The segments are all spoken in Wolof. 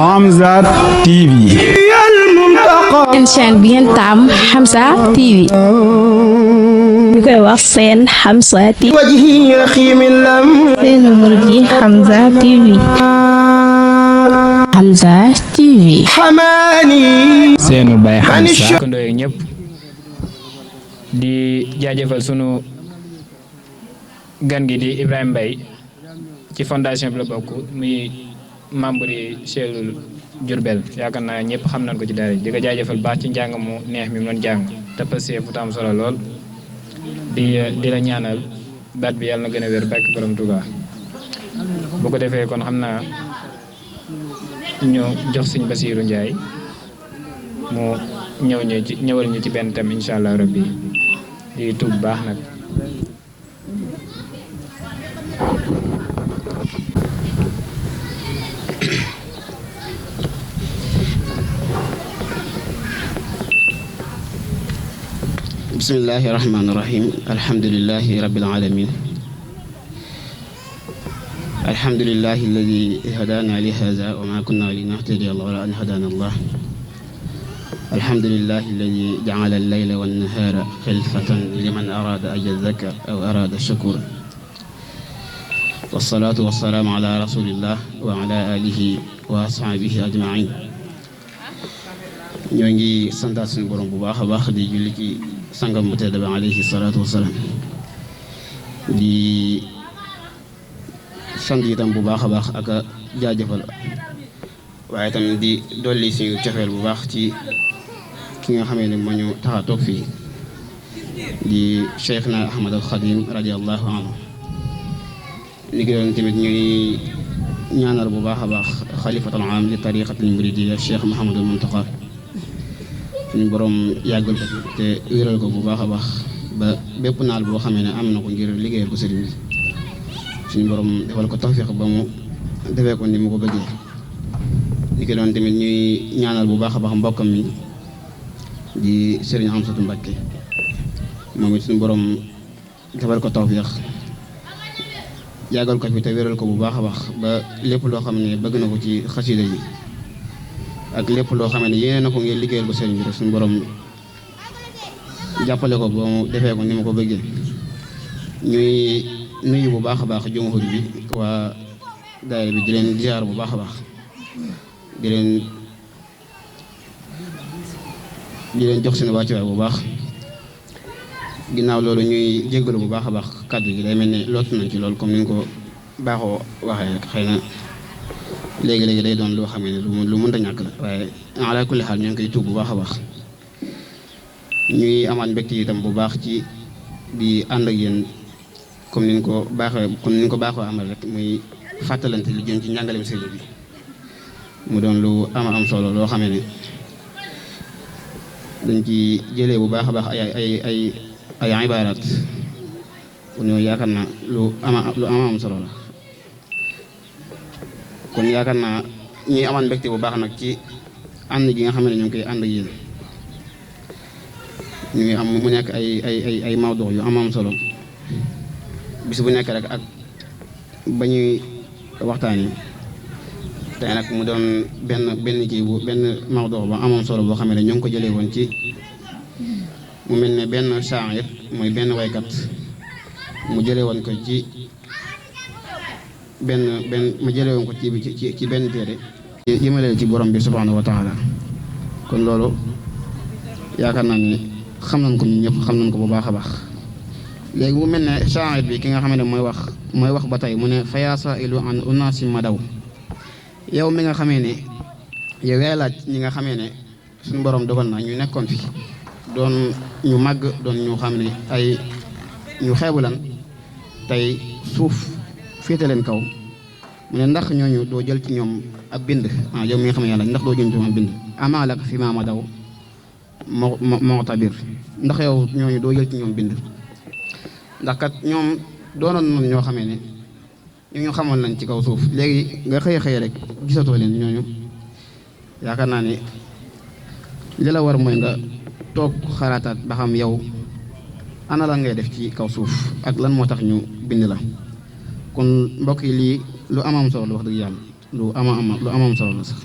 Hamza TV. seen chaîne bi ngeen taam Hamza TV. ñu koy wax seen Hamza TV. seen murid yi Hamza TV. Hamza TV. seenu Baye Hamza ko ndoy ñëpp di jaajëfal sunu gan gi di Ibrahima Mbaye ci fondation bi la bokk muy membre yi Cellule Diourbel yaakaar naa ñëpp xam nañ ko ci daara di ko jaajëfal baax ci njàng mu neex mi mu doon jàng te passé fu tam solo lool di la ñaanal baat bi yàlla na gën a wér bàkk borom Touba bu ko defee kon xam naa ñu jox Sëñ Basiiru Njaay mu ñëwal ñu ci benn tam incha allah rabbi di tuub baax nag. bismillahi rahmaani rahim alhamdulillahi rabbil alamin alhamdulillahi alladi hadana li hada wa ma kunna linahtadiya lawla an hadana allah alhamdulillahi alladi ja'ala al-layla wan-nahara khilfatan liman arada an yadhakkara aw arada shukura wassalatu wassalamu ala rasulillah wa ala alihi wa ashabihi ajma'in ñoo ngi santaat suñu borom bu baax a baax di julli ci sangam bu tedd ba alayhi salaatu wasalaam di sant itam bu baax a baax ak a jaajëfal waaye itam di dolli suñu cofeel bu baax ci ki nga xamee ne moo ñu tax a toog fii di Cheikhna Ahmad al Khadim radiallahu anhu li ki doon tamit ñuy ñaanal bu baax a baax xalifatul aam li tariqatil muridiyya Cheikh Mouhamadul Muntaqa suñu borom yàggal ko te wéral ko bu baax a baax ba bépp naal boo xamee ne am na ko ngir liggéeyal ko sëriñ bi suñu borom defal ko tawfiq ba mu defee ko ni mu ko bëggee li ki doon tamit ñuy ñaanal bu baax a baax mbokkam mi di sëriñ Amsatu Mbàkke moom it suñu borom defal ko tawfiq yàggal ko fi te wéral ko bu baax a baax ba lépp loo xam ne bëgg na ko ci xasida yi ak lépp loo xam ne yéene na ko ngir liggéeyal ko sëriñ bi rek suñu borom jàppale ko ba mu defee ko ni ma ko bëggee ñuy nuyu bu baax a baax jumhur bi waa daayira bi di leen ziar bu baax a baax di leen jox seen wàccuwaay bu baax ginnaaw loolu ñuy jéggalu bu baax a baax kàddu gi day mel ne lott nañ ci loolu comme ni ñu ko baaxoo waxee rek xëy na léegi-léegi day doon loo xam ne lu mënta ñàkk la waaye ala kulli xaal ñoo ngi koy tuub bu baax a baax ñuy amaat mbégte itam bu baax ci di ànd ak yéen comme ni ñu ko baaxoo amal rek muy fàttalante lu jëm ci njàngaleem sëriñ bi mu doon lu am solo loo xam ne dañ ci jëlee bu baax a baax ay ibaaraat ñoo yaakaar naa lu am solo la kon yaakaar naa ñuy amaan mbégte bu baax nag ci ànd gi nga xam ne ñu ngi koy ànd ak yéen ñu ngi am mu nekk ay mawdu yu am solo bis bu nekk rek ak ba ñuy waxtaani tey nag mu doon benn mawdu ba amoon solo boo xam ne ñoo ngi ko jëlee woon ci mu mel ne benn shaa'ir mooy benn waykat mu jëlee woon ko ci ma jëlee woon ko ci benn téere yëmaleel ci borom bi subhanahu wa taala kon loolu yaakaar naa ni xam nañ ko ñun ñëpp xam nañ ko bu baax a baax léegi mu mel ne shaa'ir bi ki nga xam ne mooy wax ba tey mu ne fa yaa saa'ilu an unaasi madaw yow mi nga xamee ne yow yaay laaj ñi nga xamee ne suñu borom dogal na ñu nekkoon fi doon ñu màgg doon ñu xam ne ay ñu xeebu lan tey suuf féete leen kaw mu ne ndax ñooñu doo jël ci ñoom ab bind yow mi nga xam ne yàlla ndax doo jël ci ñoom ab bind amaalak fi maama daw moo tabir ndax yow ñooñu doo jël ci ñoom bind ndax kat ñoom doonoon noonu ñoo xamee ne ñu xamoon lañ ci kaw suuf léegi nga xëy rek gisatoo leen ñooñu yaakaar naa ne li la war mooy nga toog xalaataat ba xam yow ana lan ngay def ci kaw suuf ak lan moo tax ñu bind la kon mbokk yi lii lu amam solo la wax dëgg yàlla lu amam solo la sax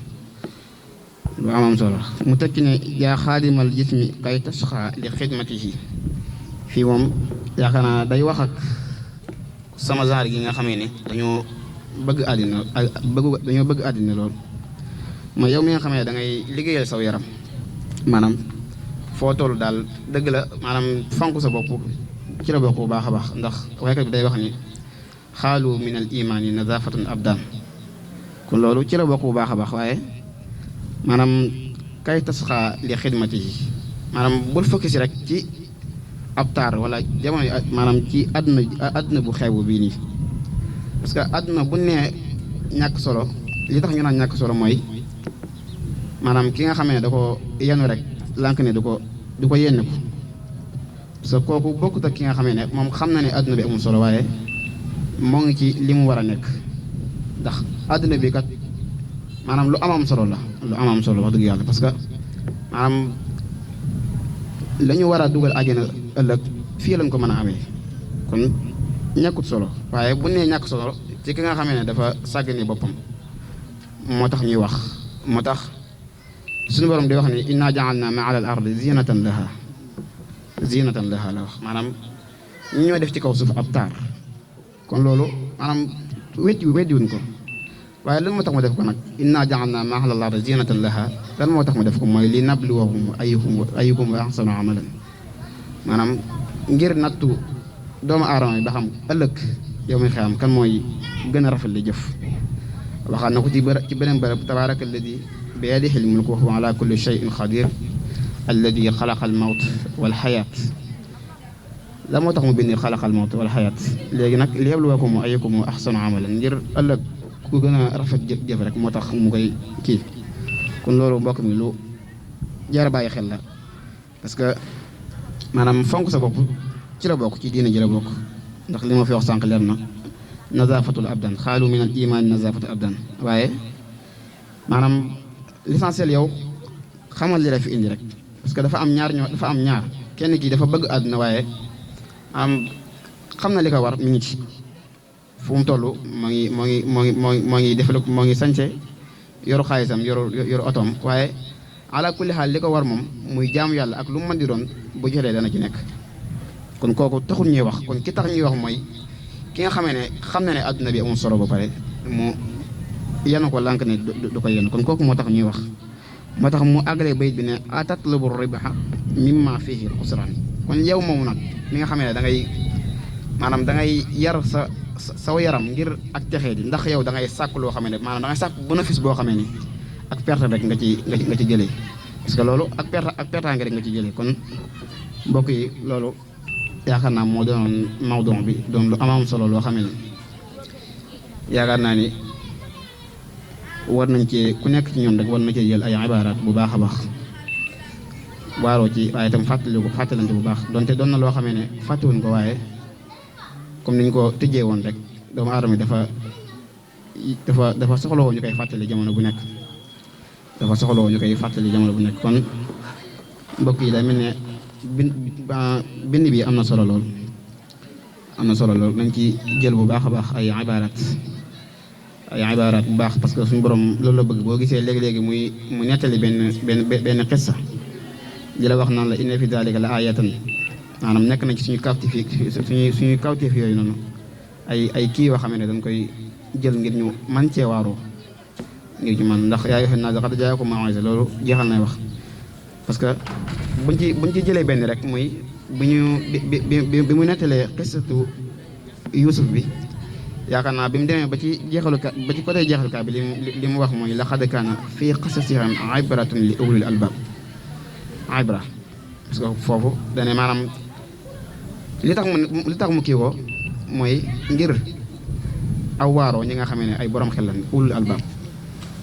lu amam solo mu tekki ne yaa xaadimal jismi kay tasxa li xidmatihi fii moom yaakaar naa day wax ak sama genre gi nga xamee ne dañoo bëgg àddina lool mooy yow mi nga xamee da ngay liggéeyal saw yaram maanaam foo toll daal dëgg la maanaam fonk sa bopp ci la bokk bu baax a baax ndax waykat bi day wax ni xaalu min al imaan yi nazafatun abdaan kon loolu ci la bokk bu baax a baax waaye maanaam kay tasxaa li xidmati yi maanaam bul focus rek ci ab taar wala jamono yi maanaam ci àdduna bu xeebu bii nii parce que àdduna bu nee ñàkk solo li tax ñu naan ñàkk solo mooy maanaam ki nga xamee ne da ko yenu rek lànk ne du ko yenn ko parce que kooku bokkut ak ki nga xamee ne moom xam na ne àdduna bi amul solo waaye moo ngi ci li mu war a nekk ndax àdduna bi kat maanaam lu amam solo la wax dëgg yàlla parce que maanaam la ñu war a dugal àjjana ëllëg fii lañ ko mën a amee kon ñàkkut solo waaye bu nee ñàkk solo ci ki nga xamee ne dafa sàggane boppam moo tax ñuy wax moo tax suñu borom di wax ni inna ja'alna ma ala al ardi zinatan laha la wax maanaam ñu ñoo def ci kaw suuf ab taar kon loolu maanaam weddiwuñ ko waaye lan moo tax mu def ko nag inna ja'alna ma ala al ardi zinatan laha lan moo tax mu def ko mooy li nabluwahum ayyuhum ahsanu amalan maanaam ngir nattu doomu aadama yi ba xam ëllëg yow mi xam kan mooy gën a rafet li jëf waxaat na ko ci beneen bërëb tabaaraka alladi bi yadihi l-mulku wa huwa ala kulli shay'in qadir alladi xalaqa al-mawt wal xayaat la moo tax mu bind xalaqa al-mawt wal xayaat léegi nag liyabluwakum ayyukum ahsanu amalan ngir ëllëg ku gën a rafet jëf rek moo tax mu koy kii kon loolu mbokk mi lu jar a bàyyi xel la parce que maanaam fonk sa bopp ci la bokk ci diina ji la bokk ndax li ma fi wax sànq leer na nazafatul abdan xaalu min al iman nazafatul abdan waaye maanaam l'essentiel yow xamal li la fi indi rek parce que dafa am ñaar kenn kii dafa bëgg àdduna waaye xam na li ko war mi ngi ci fu mu toll moo ngi sañse yoru xaalisam yoru otoom waaye ala kulli xaal li ko war moom muy jaamu yàlla ak lu mu mën di doon bu jotee dana ci nekk kon kooku taxul ñuy wax kon ki tax ñuy wax mooy ki nga xamee ne xam na ne àdduna bi amul solo ba pare mu yenu ko lànk ne du ko yenn kon kooku moo tax ñuy wax moo tax mu àggalee bayit bi ne atatlubu ribaha mimma fihi xusraan kon yow moomu nag mi nga xamee ne da ngay yar saw yaram ngir ak texee di ndax yow da ngay sàkk loo xamee ne maanaam da ngay sàkk bénéfice boo xamee ne ak perte rek nga ci jëlee parce que loolu ak pertaange rek nga ci jëlee kon mbokk yi loolu yaakaar naa moo doonoon mawdu bi doon lu am solo loo xamee ne yaakaar naa ni war nañ ci ku nekk ci ñoom rek war na cee jël ay ibaaraat bu baax a baax waaroo ci waaye itam fàttalante bu baax donte doon na loo xamee ne fàttewuñ ko waaye comme niñ ko tëjee woon rek doomu aadama dafa soxlawoo ñu koy fàttali jamono bu nekk kon mbokk yi day mel ne bind bi am na solo lool nañ ci jël bu baax a baax ay ibaaraat bu baax parce que suñu borom loolu la bëgg boo gisee léegi-léegi mu nettali benn xissa di la wax naan la inna fi dalika la ayatan maanaam nekk na ci suñu kawteef yooyu noonu ay kii yoo xam ne dañ koy jël ngir ñu man cee waaroo ngir ñu man ndax yaa ayyuhan naas qad jaakum maw'iza loolu jeexal nay wax parce que buñ ci jëlee benn rek muy bi mu nettalee xissatu Yuusuf bi yaakaar naa bi mu demee ba ci côté jeexalukaay bi li mu wax mooy laqad kaana fii qasasihim ibratun li ulil albaab ibra parce que foofu dane maanaam li tax mu kii woo mooy ngir aw waaroo ñi nga xamee ne ay borom xel lañ ulul albaab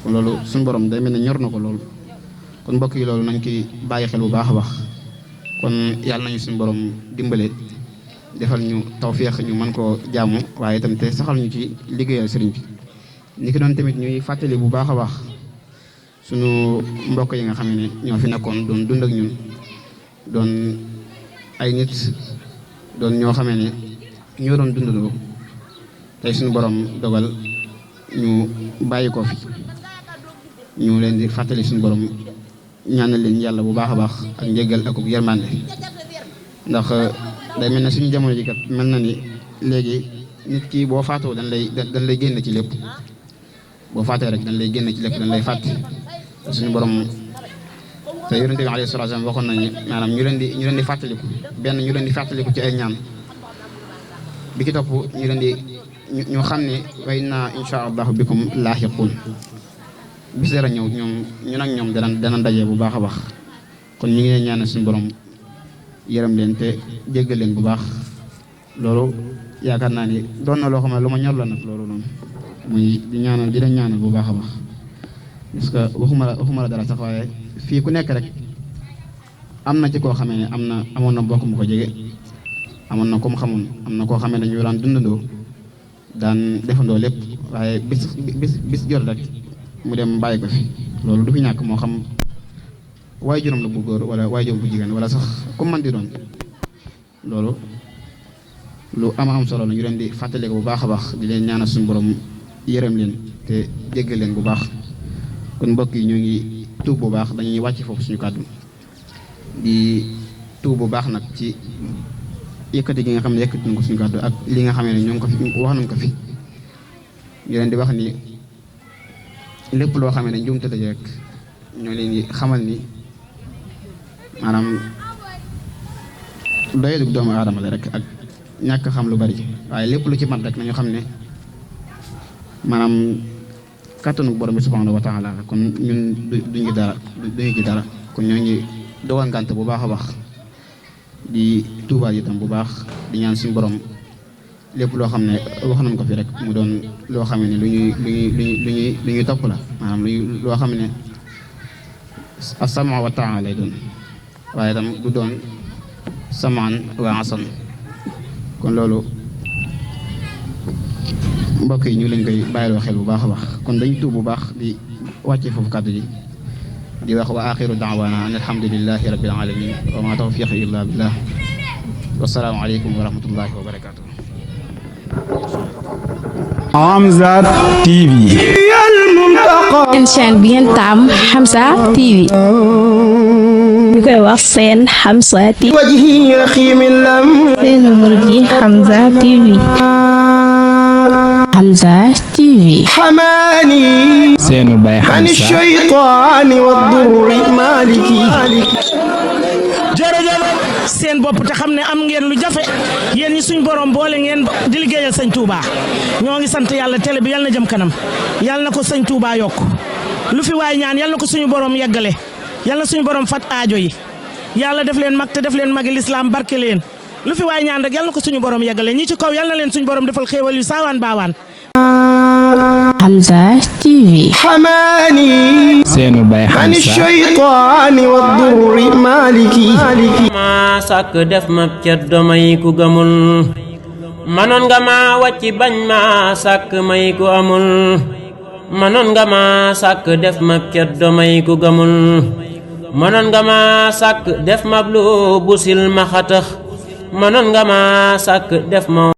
kon loolu suñu borom day mel ne ñor na ko loolu kon mbokk yi loolu nañ ki bàyyi xel bu baax a baax kon yàlla nañu suñu borom dimbale defal ñu tawféex ñu mën koo jaamu waaye itam te saxal ñu ci liggéeyal sëriñ bi ni ki doon tamit ñuy fàttali bu baax a baax suñu mbokk yi nga xam ne ñoo fi nekkoon doon dund ak ñun doon ay nit doon ñoo xamee ne ñoo doon dundaloo tey suñu borom dogal ñu bàyyi ko fi ñu leen di fàttali suñu borom ñaanal leen yàlla bu baax a baax ak njéggal ak yërmande ndax day mel ne suñu jamono ji kat mel na ni léegi nit ki boo faatoo dañ lay génn ci lépp boo faatee rek dañ lay génn ci lépp dañ lay fàtte suñu borom te yonent bi alayhi salaatu wa salaam waxoon nañu maanaam ñu leen di fàttaliku benn ñu leen di fàttaliku ci ay ñaan bi ki topp ñu leen di ñu xam ne wa inna insha allahu bikum laahiquun bis dara ñëw ñun ak ñoom dana daje bu baax a baax kon ñu ngi leen ñaanal suñu borom yërëm leen te jéggal leen bu baax loolu yaakaar naa ni doon na loo xam ne lu ma ñor la nag loolu noonu muy di leen ñaanal bu baax a baax parce que waxuma la dara sax waaye fii ku nekk rek am na ci koo xamee ne amoon na mbokk mu ko jege amoon na ko mu xamoon am na koo xamee ne ñu daan dundandoo daan defandoo lépp waaye bis jot rek mu dem bàyyi ko fi loolu du fi ñàkk moo xam waaye juróom la bu góor wala waaye juróom bu jigéen wala sax comme man di doon loolu lu am solo la ñu leen di fàttali ko bu baax a baax di leen ñaanal suñu borom yërëm leen te jéggal leen bu baax kon mbokk yi ñu ngi tuub bu baax dañuy wàcc foofu suñu kàddu di tuub bu baax nag ci yëkkati gi nga xam ne yëkkati nañ ko suñu kàddu ak li nga xam ne ñoo ngi ko fi wax nañ ko fi ñu leen di wax ni lépp loo xam ne njuumte la rek ñoo leen di xamal ni maanaam doyadug doomu aadama la rek ak ñàkk xam lu bari waaye lépp lu ci mat rek nañu xam ne maanaam kàttanu borom bi subhanahu wa taala kon ñun duñu ci dara kon ñoo ngi dogal ngànt bu baax a baax di tuubaat itam bu baax di ñaan suñu borom lépp loo xam ne wax nañ ko fi rek mu doon loo xam ne lu ñuy topp la maanaam loo xam ne as-sam'a wa ta'a lay doon waaye itam du doon samaan wa asan kon loolu mbokk yi ñu leen koy bàyyiloo xel bu baax a baax kon dañuy tuub bu baax di wàcce foofu kàddu ji di wax wa axiru daawaana an alhamdulillahi rabbil alamin wa ma tawfiqi illa billah wasalaamu aleykum wa rahmatullahi wa barakatuh. Hamza TV. seen chaîne bi ngeen taam Hamza TV ñu koy wax seen Hamza TV seen numéro bi Hamza TV Hamza TV seenu bay Hamza jërëjëf seen bopp te xam ne am ngeen lu jafe yéen ñi suñ borom boole ngeen di liggéeyal sëñ Touba ñoo ngi sant yàlla télé bi yàlla na jëm kanam yàlla na ko sëñ Touba yokk lu fi waay ñaan yàlla na ko suñu borom yeggale yàlla na suñu borom fat aajo yi yàlla def leen mag te def leen magi lislaam barke leen lu fi waay ñaan rek yàlla na ko suñu borom yeggale ñi ci kaw yàlla na leen suñu borom defal xéewal yu saawaan baawaan. Hamza TV seenu bay Hamza ma sàkk def ma ceddo may ku gëmul manoon nga ma wàcc bañ ma sàkk may ku amul manoon nga ma sàkk def ma ceddo may ku gëmul manoon nga ma sàkk def ma lu busil ma xatax manoon nga ma sàkk def ma